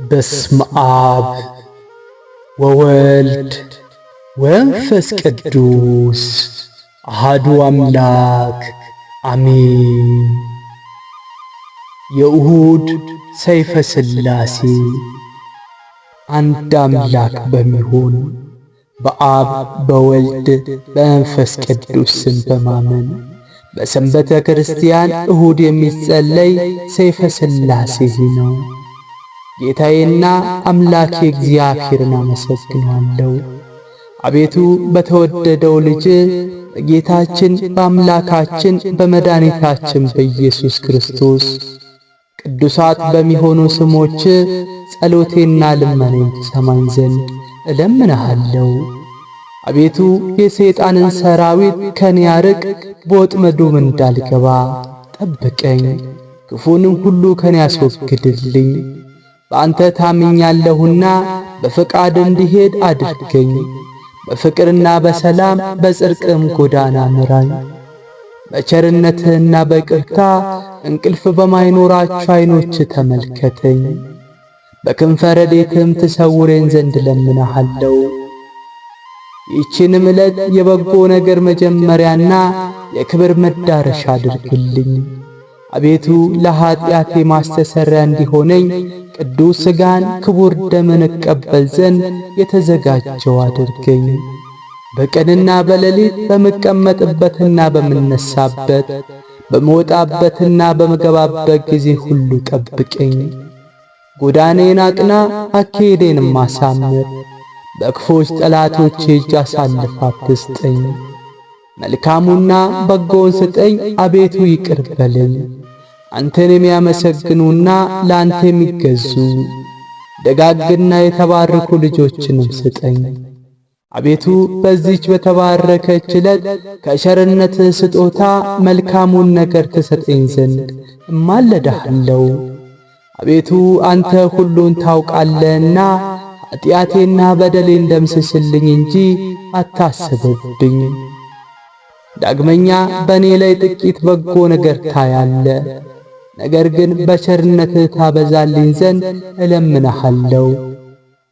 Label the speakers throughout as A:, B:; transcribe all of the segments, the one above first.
A: በስመ አብ ወወልድ ወመንፈስ ቅዱስ አሃዱ አምላክ አሜን። የእሁድ ሰይፈ ሥላሴ። አንድ አምላክ በሚሆን በአብ በወልድ በመንፈስ ቅዱስ ስም በማመን በሰንበተ ክርስቲያን እሁድ የሚጸለይ ሰይፈ ሥላሴ ነው። ጌታዬና አምላኬ እግዚአብሔርን አመሰግናለሁ። አቤቱ በተወደደው ልጅ በጌታችን በአምላካችን በመድኃኒታችን በኢየሱስ ክርስቶስ ቅዱሳት በሚሆኑ ስሞች ጸሎቴና ልመናዬን ትሰማኝ ዘንድ እለምንሃለሁ። አቤቱ የሰይጣንን ሰራዊት ከኔ አርቅ፣ በወጥመዱም እንዳልገባ ጠብቀኝ፣ ክፉንም ሁሉ ከኔ አስወግድልኝ። በአንተ ታምኛለሁና በፈቃድ እንዲሄድ አድርገኝ። በፍቅርና በሰላም በጽድቅም ጎዳና ምራኝ። በቸርነትህና በቅርታ እንቅልፍ በማይኖራቸው ዓይኖች ተመልከተኝ። በክንፈ ረድኤትህም ትሰውረኝ ዘንድ እለምንሃለሁ። ይህችንም ዕለት የበጎ ነገር መጀመሪያና የክብር መዳረሻ አድርግልኝ። አቤቱ ለኀጢአቴ ማስተሰሪያ እንዲሆነኝ ቅዱስ ሥጋን ክቡር ደምን እቀበል ዘንድ የተዘጋጀው አድርገኝ። በቀንና በሌሊት በምቀመጥበትና በምነሳበት በምወጣበትና በምገባበት ጊዜ ሁሉ ጠብቀኝ። ጎዳኔን አቅና፣ አካሄዴንም አሳምር። በክፎች ጠላቶቼ እጅ አሳልፈህ አትስጠኝ። መልካሙና በጎውን ስጠኝ፣ አቤቱ ይቅር በለኝ። አንተን የሚያመሰግኑና ለአንተ የሚገዙ ደጋግና የተባረኩ ልጆችንም ስጠኝ። አቤቱ በዚች በተባረከች ዕለት ከቸርነትህ ስጦታ መልካሙን ነገር ትሰጠኝ ዘንድ እማለድሃለሁ። አቤቱ አንተ ሁሉን ታውቃለህና ኃጢአቴና በደሌን ደምስስልኝ እንጂ አታስብብኝ። ዳግመኛ በእኔ ላይ ጥቂት በጎ ነገር ታያለ፣ ነገር ግን በቸርነትህ ታበዛልኝ ዘንድ እለምንሃለሁ።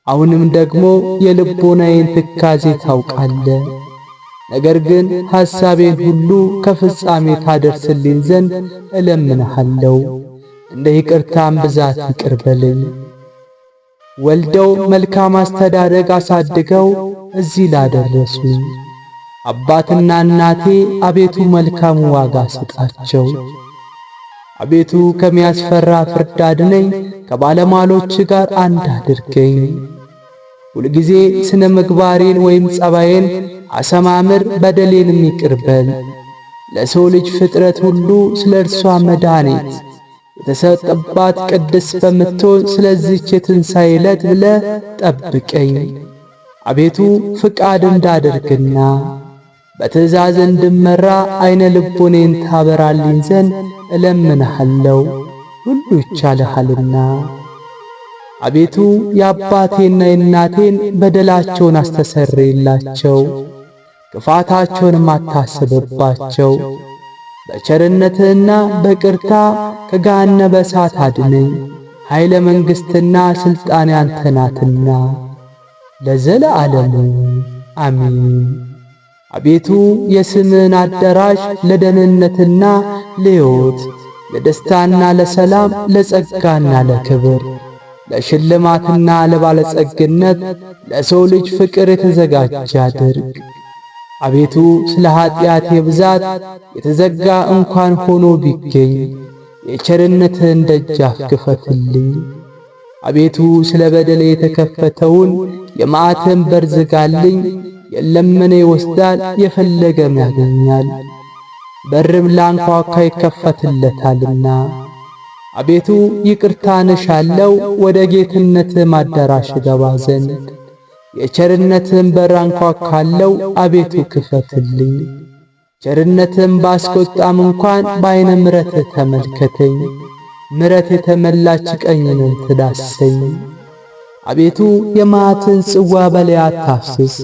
A: አሁንም ደግሞ የልቦናዬን ትካዜ ታውቃለ፣ ነገር ግን ሐሳቤን ሁሉ ከፍጻሜ ታደርስልኝ ዘንድ እለምንሃለሁ። እንደ ይቅርታም ብዛት ይቅር በለኝ። ወልደው መልካም አስተዳደግ አሳድገው እዚህ ላደረሱኝ አባትና እናቴ አቤቱ መልካም ዋጋ ስጣቸው። አቤቱ ከሚያስፈራ ፍርድ አድነኝ፣ ከባለሟሎች ጋር አንድ አድርገኝ። ሁልጊዜ ስነ ምግባሬን ወይም ጸባዬን አሰማምር፣ በደሌንም ይቅር በል። ለሰው ልጅ ፍጥረት ሁሉ ስለ እርሷ መድኃኒት የተሰጠባት ቅድስት በምትሆን ስለዚህች የትንሣኤ ዕለት ብለ ጠብቀኝ። አቤቱ ፍቃድ እንዳደርግና በትእዛዝ እንድመራ አይነ ልቦኔን ታበራልኝ ዘንድ እለምንሃለሁ፣ ሁሉ ይቻልሃልና። አቤቱ የአባቴና የእናቴን በደላቸውን አስተሰርይላቸው፣ ክፋታቸውንም አታስብባቸው። በቸርነትህና በቅርታ ከገሃነመ እሳት አድነኝ፣ ኃይለ መንግሥትና ሥልጣን ያንተ ናትና ለዘለዓለሙ አሚን። አቤቱ የስምህን አዳራሽ ለደህንነትና ለሕይወት ለደስታና ለሰላም ለጸጋና ለክብር ለሽልማትና ለባለጸግነት ለሰው ልጅ ፍቅር የተዘጋጀ አድርግ። አቤቱ ስለ ኃጢአቴ ብዛት የተዘጋ እንኳን ሆኖ ቢገኝ የቸርነትህን ደጃፍ ክፈትልኝ። አቤቱ ስለ በደሌ የተከፈተውን የመዓትህን በር ዝጋልኝ። የለመነ ይወስዳል፣ የፈለገም ያገኛል፣ በርም ላንኳኳ ይከፈትለታልና። አቤቱ ይቅርታን እሻለው፣ ወደ ጌትነትህ አዳራሽ እገባ ዘንድ የቸርነትህን በር አንኳኳለው፣ አቤቱ ክፈትልኝ። ቸርነትህን ባስቆጣም እንኳን በዓይነ ምሕረትህ ተመልከተኝ፣ ምሕረት የተመላች ቀኝንም ትዳሰኝ። አቤቱ የመዓትህን ጽዋ በላይ አታፍስስ፣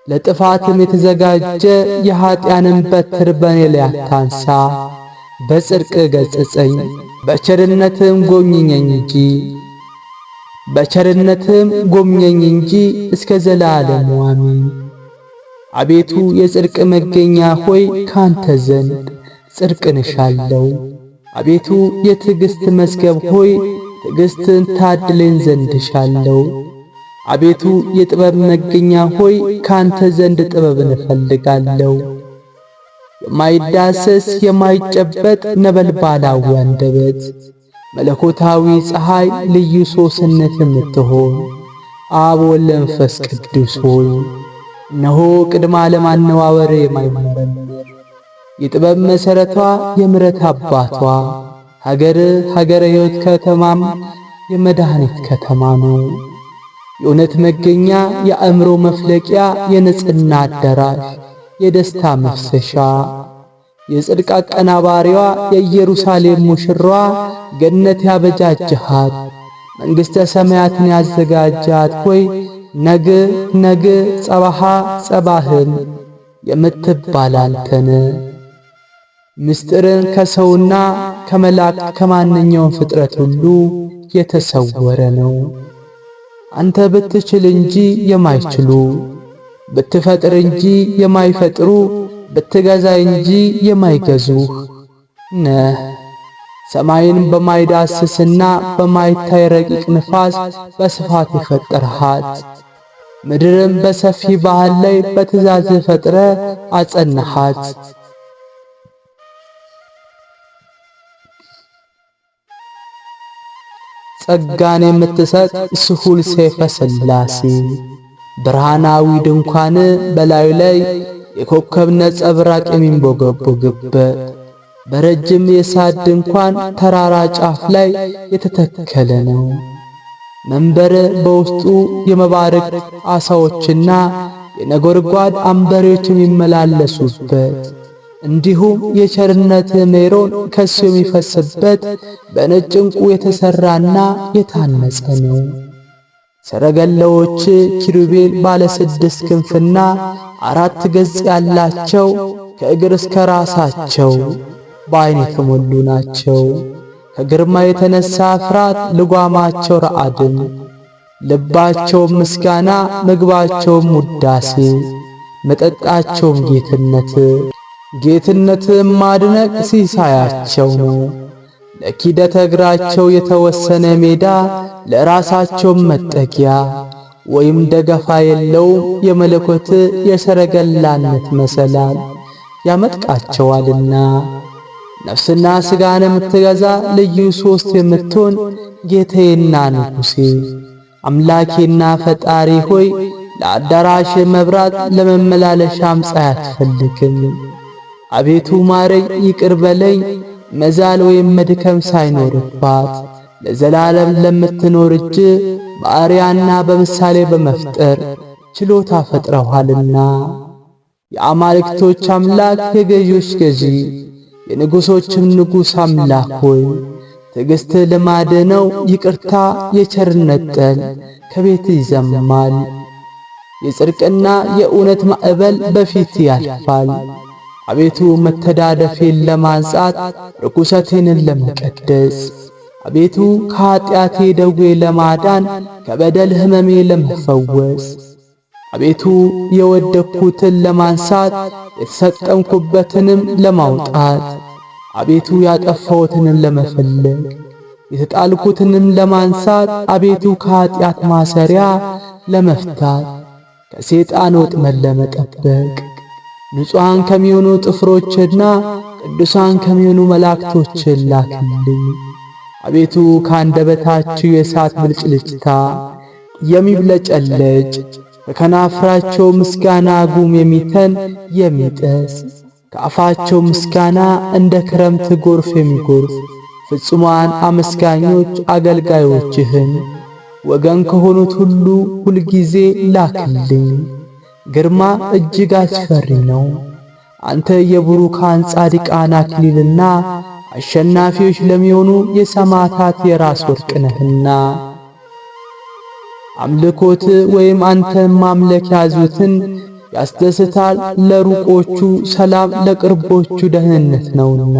A: ለጥፋትም የተዘጋጀ የኀጢአንን በትር በእኔ ላይ አታንሳ። በጽድቅ ገጽጸኝ፣ በቸርነትም ጎብኘኝ እንጂ በቸርነትም ጎብኘኝ እንጂ እስከ ዘላለሙ አሜን። አቤቱ የጽድቅ መገኛ ሆይ ካንተ ዘንድ ጽድቅን እሻለሁ። አቤቱ የትዕግስት መዝገብ ሆይ ትዕግስትን ታድለኝ ዘንድ እሻለሁ። አቤቱ የጥበብ መገኛ ሆይ ካንተ ዘንድ ጥበብን እፈልጋለሁ። የማይዳሰስ የማይጨበጥ ነበልባላዊ አንደበት መለኮታዊ ፀሐይ ልዩ ሶስነት የምትሆን አብ ወልድ መንፈስ ቅዱስ ሆይ እነሆ ቅድመ ዓለም አነዋወር የማይመረመር የጥበብ መሰረቷ የምሕረት አባቷ ሀገር ሀገረ ሕይወት ከተማም የመድኃኒት ከተማ ነው። የእውነት መገኛ የአእምሮ መፍለቂያ የንጽህና አዳራሽ የደስታ መፍሰሻ የጽድቅ አቀናባሪዋ የኢየሩሳሌም ሙሽሯ ገነት ያበጃጀሃት መንግሥተ ሰማያትን ያዘጋጃት ሆይ ነግ ነግ ጸባሃ ጸባህም የምትባል አንተነ ምስጢርን ከሰውና ከመላእክት ከማንኛውም ፍጥረት ሁሉ የተሰወረ ነው። አንተ ብትችል እንጂ የማይችሉ፣ ብትፈጥር እንጂ የማይፈጥሩ፣ ብትገዛ እንጂ የማይገዙህ ነህ። ሰማይን በማይዳስስና በማይታይ ረቂቅ ንፋስ በስፋት የፈጠርሃት፣ ምድርን በሰፊ ባህር ላይ በትእዛዝ ፈጥረ አጸናሃት። ጸጋን የምትሰጥ ስሁል ሰይፈ ሥላሴ ብርሃናዊ ድንኳን በላዩ ላይ የኮከብ ነጸብራቅ የሚንቦገቦግበት በረጅም የሳት ድንኳን ተራራ ጫፍ ላይ የተተከለ ነው። መንበር በውስጡ የመባረክ አሳዎችና የነጎድጓድ አንበሬዎች የሚመላለሱበት እንዲሁም የቸርነት ሜሮን ከሱ የሚፈስበት በነጭ ዕንቁ የተሰራና የታነጸ ነው። ሰረገላዎች ኪሩቤል ባለ ስድስት ክንፍና አራት ገጽ ያላቸው ከእግር እስከ ራሳቸው በዓይን የተሞሉ ናቸው። ከግርማ የተነሳ ፍርሃት ልጓማቸው ረዓድን፣ ልባቸውም ምስጋና፣ ምግባቸውም ውዳሴ፣ መጠጣቸውም ጌትነት ጌትነትም ማድነቅ ሲሳያቸው ነው። ለኪደተ እግራቸው የተወሰነ ሜዳ ለራሳቸውም መጠጊያ ወይም ደገፋ የለውም። የመለኮት የሰረገላነት መሰላል ያመጥቃቸዋልና። ነፍስና ስጋን የምትገዛ ልዩ ሶስት የምትሆን ጌታዬና ንጉሴ አምላኬና ፈጣሪ ሆይ ለአዳራሽ መብራት ለመመላለሻም ፀሐይ አትፈልግም። አቤቱ ማረኝ፣ ይቅር በለኝ። መዛል ወይም መድከም ሳይኖርባት ለዘላለም ለምትኖር እጅ በአርያና በምሳሌ በመፍጠር ችሎታ ፈጥረዋልና። የአማልክቶች አምላክ የገዢዎች ገዢ የንጉሶችም ንጉሥ አምላክ ሆይ ትዕግስት ልማድ ነው። ይቅርታ የቸርነት ጠል ከቤት ይዘማል። የጽድቅና የእውነት ማዕበል በፊት ያልፋል። አቤቱ መተዳደፌን ለማንጻት ርኩሰቴንን ለመቀደስ፣ አቤቱ ከኃጢአቴ ደዌ ለማዳን ከበደል ሕመሜ ለመፈወስ፣ አቤቱ የወደቅኩትን ለማንሳት የተሰጠምኩበትንም ለማውጣት፣ አቤቱ ያጠፋሁትንም ለመፈለግ የተጣልኩትንም ለማንሳት፣ አቤቱ ከኃጢአት ማሰሪያ ለመፍታት ከሰይጣን ወጥመድ ለመጠበቅ ንጹሐን ከሚሆኑ ጥፍሮችና ቅዱሳን ከሚሆኑ መላእክቶች ላክልኝ። አቤቱ ከአንደበታችሁ የእሳት ብልጭልጭታ የሚብለጨለጭ ከከናፍራቸው ምስጋና ጉም የሚተን የሚጠስ ከአፋቸው ምስጋና እንደ ክረምት ጎርፍ የሚጎርፍ ፍጹማን አመስጋኞች አገልጋዮችህን ወገን ከሆኑት ሁሉ ሁልጊዜ ላክልኝ። ግርማ እጅግ አስፈሪ ነው። አንተ የቡሩካን ጻድቃን አክሊልና አሸናፊዎች ለሚሆኑ የሰማዕታት የራስ ወርቅ ነህና አምልኮት ወይም አንተን ማምለክ ያዙትን ያስደስታል። ለሩቆቹ ሰላም ለቅርቦቹ ደህንነት ነውና።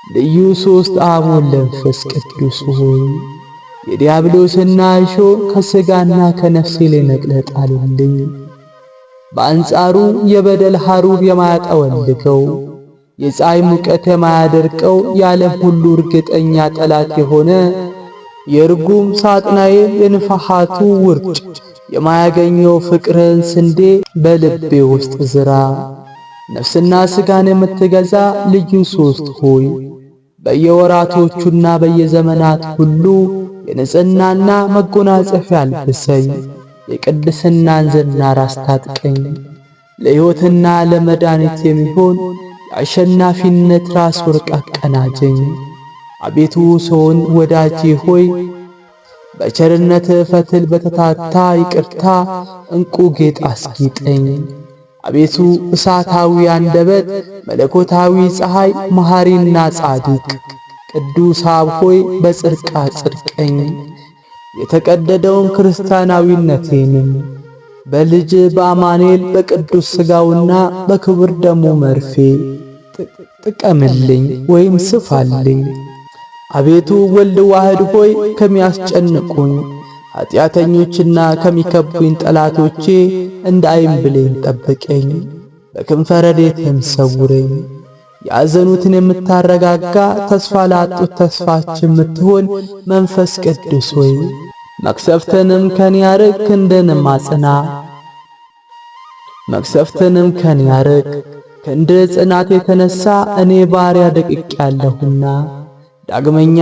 A: ልዩ ሶስት አብ ወልድ መንፈስ ቅዱስ ሆይ የዲያብሎስና እሾህ ከሥጋና ከነፍሴ ላይ ነቅለህ ጣልልኝ። በአንጻሩ የበደል ሐሩር የማያጠወልገው የፀሐይ ሙቀት የማያደርቀው የዓለም ሁሉ እርግጠኛ ጠላት የሆነ የርጉም ሳጥናኤል የንፋሃቱ ውርጭ የማያገኘው ፍቅርን ስንዴ በልቤ ውስጥ ዝራ። ነፍስና ስጋን የምትገዛ ልዩ ሶስት ሆይ በየወራቶቹና በየዘመናት ሁሉ የንጽህናና መጎናጸፊያ አልብሰኝ፣ የቅድስናን ዝናር አስታጥቀኝ። ለሕይወትና ለመድኃኒት የሚሆን የአሸናፊነት ራስ ወርቅ አቀናጀኝ። አቤቱ ሰውን ወዳጄ ሆይ በቸርነት ፈትል በተታታ ይቅርታ እንቁ ጌጥ አስጊጠኝ። አቤቱ እሳታዊ አንደበት መለኮታዊ ፀሐይ መሐሪና ጻድቅ ቅዱስ አብ ሆይ በጽድቅ አጽድቀኝ። የተቀደደውን ክርስቲያናዊነቴንም በልጅ በአማኑኤል በቅዱስ ሥጋውና በክቡር ደሙ መርፌ ጥቀምልኝ ወይም ስፋልኝ። አቤቱ ወልድ ዋህድ ሆይ ከሚያስጨንቁኝ ኃጢአተኞችና ከሚከቡኝ ጠላቶቼ እንደ ዓይን ብሌን ጠብቀኝ፣ በክንፈ ረድኤትህም ሰውረኝ። ያዘኑትን የምታረጋጋ ተስፋ ላጡት ተስፋችን የምትሆን መንፈስ ቅዱስ ሆይ መቅሰፍትንም ከኔ አርቅ፣ ክንድንም አጽና። መቅሰፍትንም ከኔ አርቅ፣ ክንድ ጽናት የተነሳ እኔ ባሪያ ደቅቄአለሁና። ዳግመኛ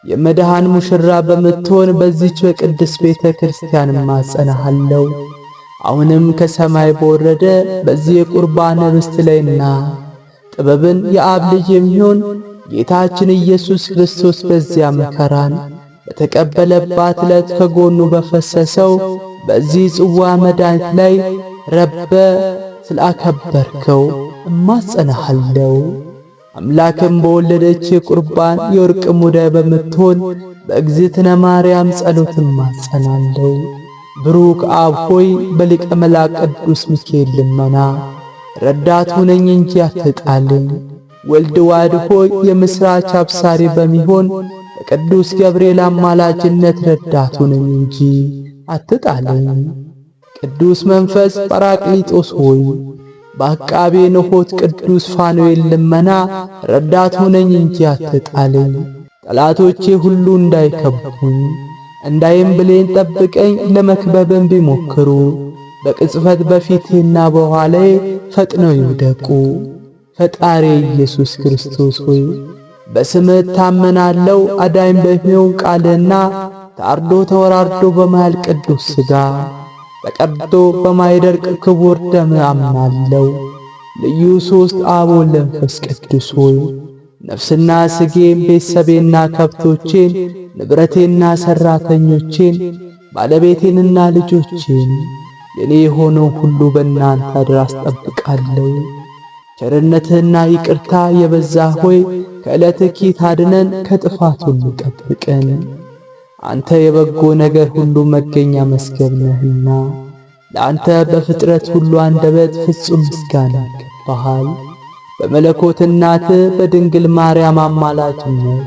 A: የመድሃን ሙሽራ በምትሆን በዚች በቅድስት ቤተ ክርስቲያን ማጸናሃለው። አሁንም ከሰማይ በወረደ በዚህ የቁርባን ኅብስት ላይና ጥበብን የአብ ልጅ የሚሆን ጌታችን ኢየሱስ ክርስቶስ በዚያ መከራን በተቀበለባት ዕለት ከጎኑ በፈሰሰው በዚህ ጽዋ መድኃኒት ላይ ረበ ስላከበርከው እማጸናሃለው። አምላክም በወለደች የቁርባን የወርቅ ሙዳይ በምትሆን በእግዝእትነ ማርያም ጸሎት እማጸናለሁ። ብሩክ አብ ሆይ በሊቀ መላእክት ቅዱስ ሚካኤል ልመና ረዳት ሁነኝ እንጂ አትጣልኝ። ወልድ ዋሕድ ሆይ የምሥራች አብሳሪ በሚሆን በቅዱስ ገብርኤል አማላጅነት ረዳት ሁነኝ እንጂ አትጣልኝ። ቅዱስ መንፈስ ጳራቅሊጦስ ሆይ በአቃቤ ንሆት ቅዱስ ፋኑኤል ልመና ረዳት ሁነኝ እንጂ አትጣልኝ። ጠላቶቼ ሁሉ እንዳይከቡኝ እንዳይም ብሌን ጠብቀኝ። ለመክበብም ቢሞክሩ በቅጽበት በፊቴና በኋላዬ ፈጥነው ይውደቁ። ፈጣሪ ኢየሱስ ክርስቶስ ሆይ በስምህ ታመናለው። አዳኝ በሚሆን ቃልና ታርዶ ተወራርዶ በማያልቅ ቅዱስ ሥጋ ተቀብቶ በማይደርቅ ክቡር ደም አምናለው። ልዩ ሶስት አብ ወልድ መንፈስ ቅዱስ ሆይ ነፍስና ስጌን ቤተሰቤና ከብቶቼን ንብረቴና ሰራተኞቼን ባለቤቴንና ልጆቼን የኔ የሆነው ሁሉ በእናንተ አደራ አስጠብቃለሁ። ቸርነትህና ይቅርታ የበዛ ሆይ ከዕለት ኪት አድነን፣ ከጥፋት ሁሉ ጠብቀን። አንተ የበጎ ነገር ሁሉ መገኛ መስገብ ነህና ለአንተ በፍጥረት ሁሉ አንደበት ፍጹም ምስጋና ይገባሃል። በመለኮት እናት በድንግል ማርያም አማላጅነት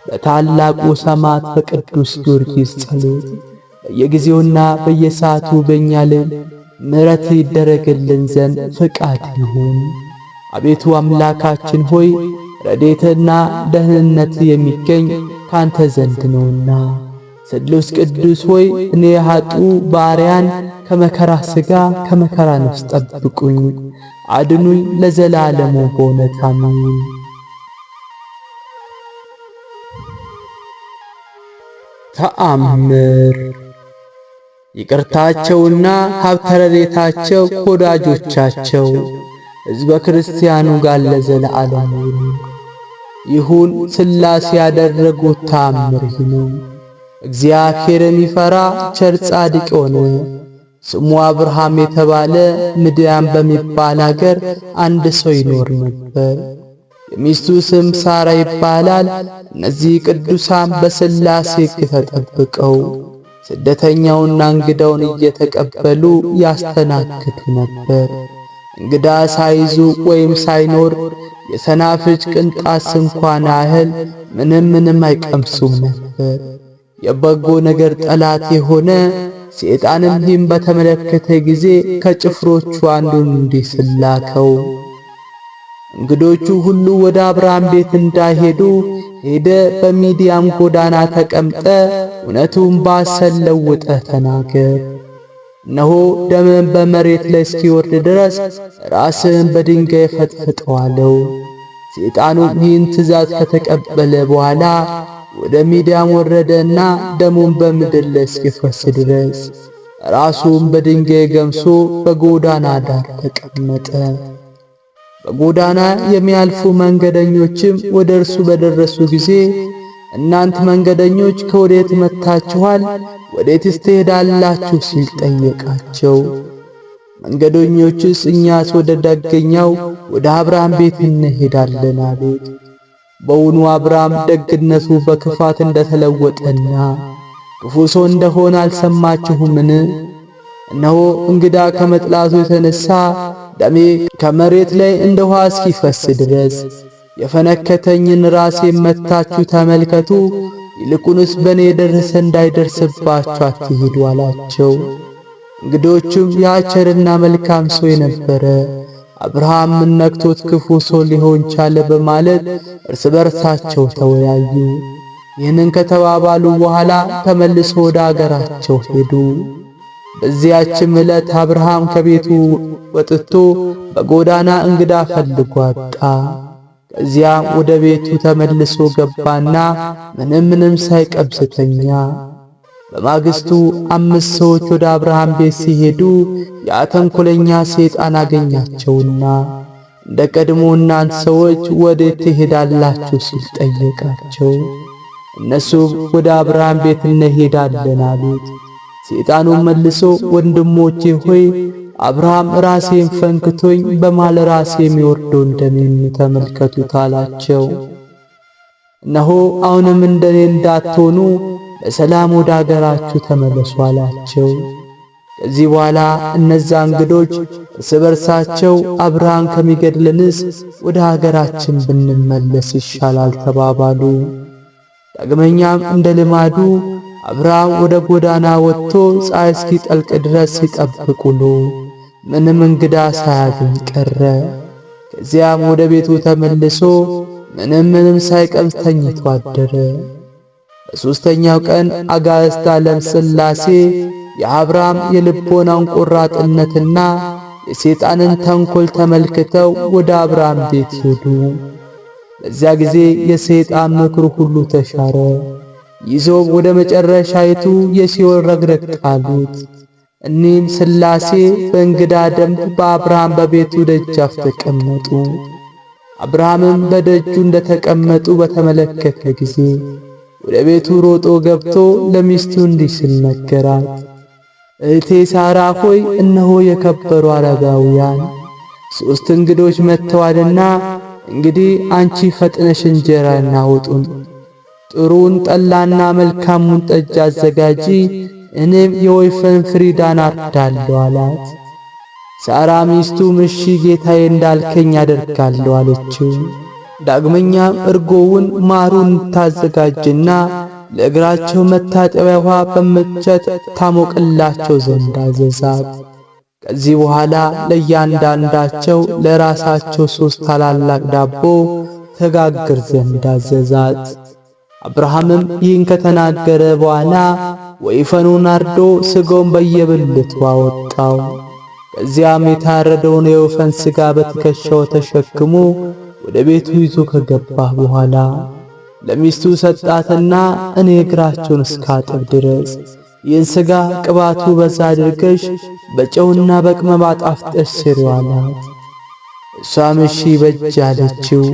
A: በታላቁ ሰማዕት በቅዱስ ጊዮርጊስ ጸሎት በየጊዜውና በየሰዓቱ በእኛ ላይ ምሕረት ይደረግልን ዘንድ ፍቃድ ይሁን። አቤቱ አምላካችን ሆይ ረድኤትና ደህንነት የሚገኝ ካንተ ዘንድ ነውና፣ ስሉስ ቅዱስ ሆይ እኔ ኃጥኡ ባሪያን ከመከራ ሥጋ ከመከራ ነፍስ ጠብቁኝ፣ አድኑኝ ለዘላለሙ በእውነት አሜን። ተአምር ይቅርታቸውና ሀብተ ረድኤታቸው ከወዳጆቻቸው ሕዝበ ክርስቲያኑ ጋር ለዘለዓለሙ ይሁን። ሥላሴ ያደረጉት ተአምር ይህ ነው። እግዚአብሔር የሚፈራ ቸር ጻድቅ ሆነ። ስሙ አብርሃም የተባለ ምድያም በሚባል አገር አንድ ሰው ይኖር ነበር። የሚስቱ ስም ሳራ ይባላል። እነዚህ ቅዱሳን በሥላሴ ሕግ ተጠብቀው ስደተኛውና እንግዳውን እየተቀበሉ ያስተናግዱ ነበር። እንግዳ ሳይዙ ወይም ሳይኖር የሰናፍጭ ቅንጣት እንኳን ያህል ምንም ምንም አይቀምሱም ነበር። የበጎ ነገር ጠላት የሆነ ሰይጣንም ይህን በተመለከተ ጊዜ ከጭፍሮቹ አንዱን እንዲህ ሲል ላከው። እንግዶቹ ሁሉ ወደ አብርሃም ቤት እንዳይሄዱ ሄደ በሚዲያም ጎዳና ተቀምጠ እውነቱን ባሰል ለውጠህ ተናገር። እነሆ ደምን በመሬት ላይ እስኪወርድ ድረስ ራስህን በድንጋይ ፈጥፍጠዋለሁ። ሰይጣኑም ይህን ትእዛዝ ከተቀበለ በኋላ ወደ ሚዲያም ወረደና ደሙን በምድር ላይ እስኪፈስ ድረስ ራሱን በድንጋይ ገምሶ በጎዳና ዳር ተቀመጠ። በጎዳና የሚያልፉ መንገደኞችም ወደ እርሱ በደረሱ ጊዜ እናንት መንገደኞች ከወዴት መጥታችኋል? ወዴትስ ትሄዳላችሁ? ሲል ጠየቃቸው። መንገደኞችስ እኛስ ወደ ደገኛው ወደ አብርሃም ቤት እንሄዳለን አሉት። በውኑ አብርሃም ደግነቱ በክፋት እንደተለወጠና ክፉ ሰው እንደሆነ አልሰማችሁምን? እነሆ እንግዳ ከመጥላቱ የተነሳ ደሜ ከመሬት ላይ እንደ ውሃ እስኪፈስ ድረስ የፈነከተኝን ራሴን መታችሁ ተመልከቱ። ይልቁንስ በእኔ የደረሰ እንዳይደርስባችሁ አትሂዱ አላቸው። እንግዶቹም ያ ቸርና መልካም ሰው የነበረ አብርሃም ምን ነክቶት ክፉ ሰው ሊሆን ቻለ? በማለት እርስ በርሳቸው ተወያዩ። ይህንን ከተባባሉ በኋላ ተመልሶ ወደ አገራቸው ሄዱ። በዚያችም ዕለት አብርሃም ከቤቱ ወጥቶ በጎዳና እንግዳ ፈልጎ አጣ። ከዚያም ወደ ቤቱ ተመልሶ ገባና ምንም ምንም ሳይቀምስ ተኛ። በማግስቱ 5 ሰዎች ወደ አብርሃም ቤት ሲሄዱ ያ ተንኮለኛ ሰይጣን አገኛቸውና እንደ ቀድሞ እናንተ ሰዎች ወዴት ትሄዳላችሁ? ሲል ጠየቃቸው። እነሱም ወደ አብርሃም ቤት እንሄዳለን አሉት። ሰይጣኑም መልሶ ወንድሞቼ ሆይ አብርሃም ራሴን ፈንክቶኝ በማል ራሴ የሚወርደውን ደሜን ተመልከቱት አላቸው። እነሆ አሁንም እንደኔ እንዳትሆኑ በሰላም ወደ አገራችሁ ተመለሱ አላቸው። ከዚህ በኋላ እነዛ እንግዶች እርስ በርሳቸው አብርሃም ከሚገድልንስ ወደ ሀገራችን ብንመለስ ይሻላል ተባባሉ። ዳግመኛም እንደ ልማዱ አብርሃም ወደ ጎዳና ወጥቶ ፀሐይ እስኪጠልቅ ድረስ ሲጠብቅ ውሎ ምንም እንግዳ ሳያገኝ ቀረ። ከዚያም ወደ ቤቱ ተመልሶ ምንም ምንም ሳይቀምስ ተኝቶ አደረ። በሦስተኛው ቀን አጋዕዝተ ዓለም ሥላሴ የአብርሃም የልቦናውን ቆራጥነትና የሰይጣንን ተንኮል ተመልክተው ወደ አብርሃም ቤት ሄዱ። በዚያ ጊዜ የሰይጣን ምክሩ ሁሉ ተሻረ። ይዘው ወደ መጨረሻይቱ የሲኦል ረግረግ ጣሉት። እኒህም ሥላሴ በእንግዳ ደንብ በአብርሃም በቤቱ ደጃፍ ተቀመጡ። አብርሃምም በደጁ እንደተቀመጡ በተመለከተ ጊዜ ወደ ቤቱ ሮጦ ገብቶ ለሚስቱ እንዲህ ሲል ነገራት። እህቴ ሳራ ሆይ፣ እነሆ የከበሩ አረጋውያን 3 እንግዶች መጥተዋልና እንግዲህ አንቺ ፈጥነሽ እንጀራና ወጡን ጥሩውን ጠላና መልካሙን ጠጅ አዘጋጂ፣ እኔም የወይፈን ፍሪዳን አርዳለሁ አላት። ሳራ ሚስቱም እሺ ጌታዬ እንዳልከኝ አደርጋለሁ አለችው። ዳግመኛም እርጎውን ማሩን ታዘጋጅና ለእግራቸው መታጠቢያ ውሃ በምንቸት ታሞቅላቸው ዘንድ አዘዛት። ከዚህ በኋላ ለእያንዳንዳቸው ለራሳቸው 3 ታላላቅ ዳቦ ተጋግር ዘንድ አዘዛት። አብርሃምም ይህን ከተናገረ በኋላ ወይፈኑን አርዶ ስጋውን በየብልቱ አወጣው። ከዚያም የታረደውን የወይፈን ስጋ በትከሻው ተሸክሞ ወደ ቤቱ ይዞ ከገባ በኋላ ለሚስቱ ሰጣትና እኔ እግራቸውን እስካጥብ ድረስ ይህን ስጋ ቅባቱ በዛ አድርገሽ በጨውና በቅመም አጣፍጠሽ ስሪው አላት። እሷም እሺ በጅ አለችው።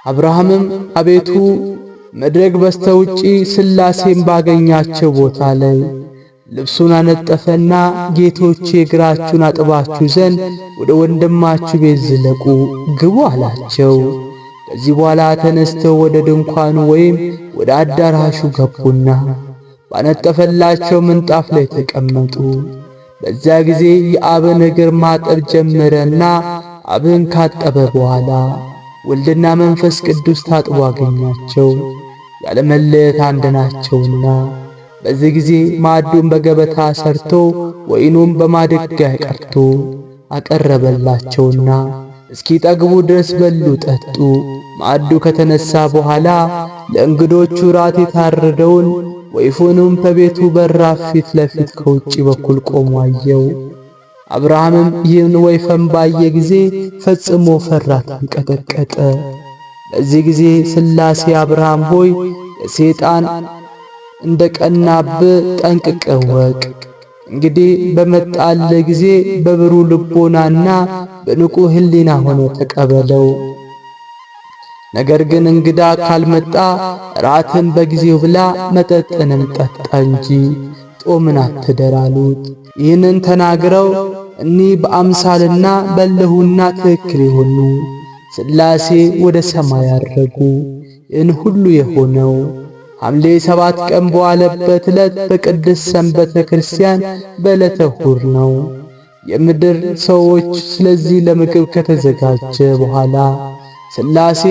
A: አብርሃምም አቤቱ መድረክ በስተውጪ ሥላሴን ባገኛቸው ቦታ ላይ ልብሱን አነጠፈና ጌቶቼ እግራችሁን አጥባችሁ ዘንድ ወደ ወንድማችሁ ቤት ዝለቁ ግቡ አላቸው። ከዚህ በኋላ ተነስተው ወደ ድንኳኑ ወይም ወደ አዳራሹ ገቡና ባነጠፈላቸው ምንጣፍ ላይ ተቀመጡ። በዚያ ጊዜ የአብን እግር ማጠብ ጀመረና አብን ካጠበ በኋላ ወልድና መንፈስ ቅዱስ ታጥቦ አገኛቸው፣ ያለመለየት አንድ ናቸውና። በዚህ ጊዜ ማዕዱን በገበታ ሰርቶ ወይኑን በማድጋ ቀርቶ አቀረበላቸውና እስኪጠግቡ ድረስ በሉ ጠጡ። ማዕዱ ከተነሳ በኋላ ለእንግዶቹ ራት የታረደውን ወይፈኑም በቤቱ በራፍ ፊት ለፊት ከውጭ በኩል ቆሞ አየው። አብርሃምም ይህን ወይፈን ባየ ጊዜ ፈጽሞ ፈራ፣ ተንቀጠቀጠ። በዚህ ጊዜ ሥላሴ አብርሃም ሆይ የሰይጣን እንደ ቀናብ ጠንቅቀህ እወቅ። እንግዲህ በመጣለ ጊዜ በብሩህ ልቦናና በንቁ ሕሊና ሆነ ተቀበለው። ነገር ግን እንግዳ ካልመጣ ራትን በጊዜው ብላ መጠጥንም ጠጣ እንጂ ጦምን አትደር አሉት። ይህንን ተናግረው እኒህ በአምሳልና በለሁና ትክክል የሆኑ ሥላሴ ወደ ሰማይ አረጉ። ይህን ሁሉ የሆነው ሐምሌ 7 ቀን በዋለበት ዕለት በቅድስት ሰንበተ ክርስቲያን በዕለተ እሁድ ነው። የምድር ሰዎች ስለዚህ ለምግብ ከተዘጋጀ በኋላ ሥላሴ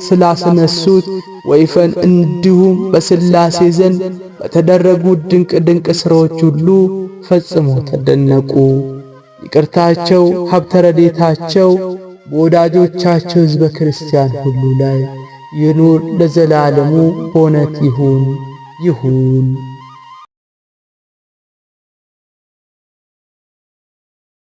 A: ስላስነሱት ወይፈን እንዲሁም በሥላሴ ዘንድ በተደረጉ ድንቅ ድንቅ ሥራዎች ሁሉ ፈጽሞ ተደነቁ። ይቅርታቸው ሀብተ ረድኤታቸው በወዳጆቻቸው ሕዝበ ክርስቲያን ሁሉ ላይ ይኑር ለዘላለሙ። በእውነት ይሁን ይሁን።